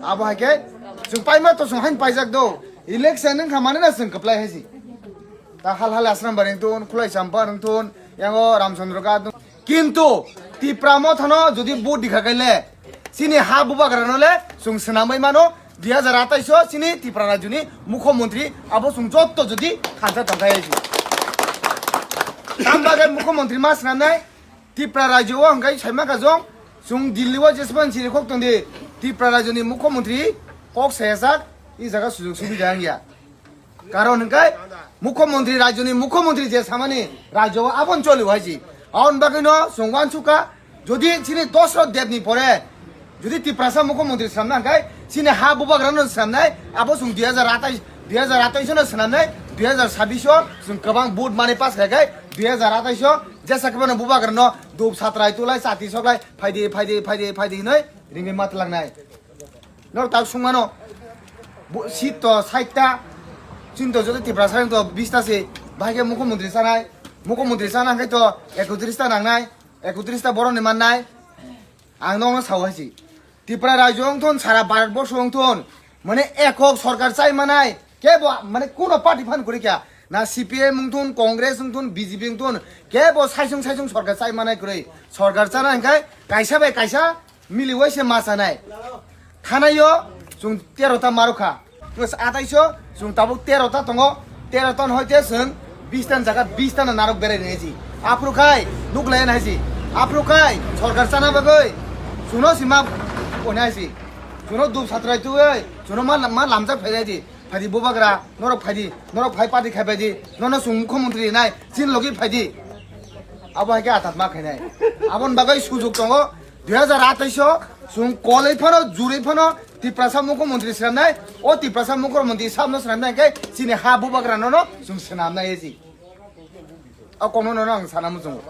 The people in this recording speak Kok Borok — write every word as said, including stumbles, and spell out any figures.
Abo hai khe chwng paima to chwng hain paijak do. Election wng kha mane na chwng kwplai hai si. Ta hal hal Asram Bari wng thun, Khulai Champa wng thun, yango Ramchandra Ghat wng. Kintu Tipra Motha no jodi vote dikha khaile, chini ha bubagra no le chwng swnamwi mano, dui hazar atais o chini Tipra Rajyo ni Mukhyamantri abo chwng jotto jodi thansa tongkha hai si. Tam bagwi Mukhyamantri ma swnamnai, Tipra Rajyo o hwnkhe saima kha jong, chwng Delhi o jesban siri khok tong di, Tipra Rajyo ni Mukhyamantri kok sayajak, i jaga sujog subida wngya. Karon hwnkhe Mukhyamantri, Rajyo ni Mukhyamantri je samani Rajyo o abon choli hai si. Aboni bagwi no chwng uansukha, jodi chini Dasarath Deb ni pore, jodi Tiprasa Mukhyamantri swnamna hwnkhe, chini ha bubagra no swnamnai, abo chwng dui hazar atais, dui hazar atais no swnamnai, dui hazar sabis o chwng kwbang vote mani pass khai khai, dui hazar atais o jesa kwbangno bubagra no dup satrai tulai chati soklai phaidi, phaidi, phaidi, phaidi hinoi ringwi matlangnai. Norok tak sungmano, bo-, seat to sait ta, chini to joto Tiprasa wng to bis ta se, bahai khe Mukhyamantri chanai, Mukhyamantri chana hwnkhe to ekotris ta nangnai, ekotris ta borok ni mannai. Ang nokno sao hai si. Tipra Rajyo wng thun, sara Bharat Borsho wng thun, mane ekok sorkar chai manai, kebo mane kuno party phan kwrwi kha. Na C P M wng thun, Congress wng thun, B J P wng thun, kebo saisung saisung sorkar chai manai kwrwi. Sorkar chana hwnkhe kaisa bai kaisa mili waise ma chanai. Thanaio chwng tero ta marokha. Plus atais o chwng tabuk tero ta tongo. Tero ta no hoite chwng bis ta ni jaga bis ta no narok berai nai si. Aphuru khai nuk lai nai si. Aphuru khai sorkar chana bagwi chwngno si ma onai si. Chwngno dup satrai tugwi chwngno ma, ma lamjak phai nai di. Phaidi bubagra, norok phaidi, norok phai party khai phaidi, nono chwng Mukhyamantri nai, chini logi phaidi. Abo hai khe atat ma khainai. Aboni bagwi sujuk tongo, dui hazar atais o chwng kolwi phano, jurwi phano Tiprasa Mukhyamantri swnamnai, o Tiprasa Mukhyamantri samno swnamnai khe chini ha bubagra nono chwng swnamnai esi. O kono nono ang sana muchungo.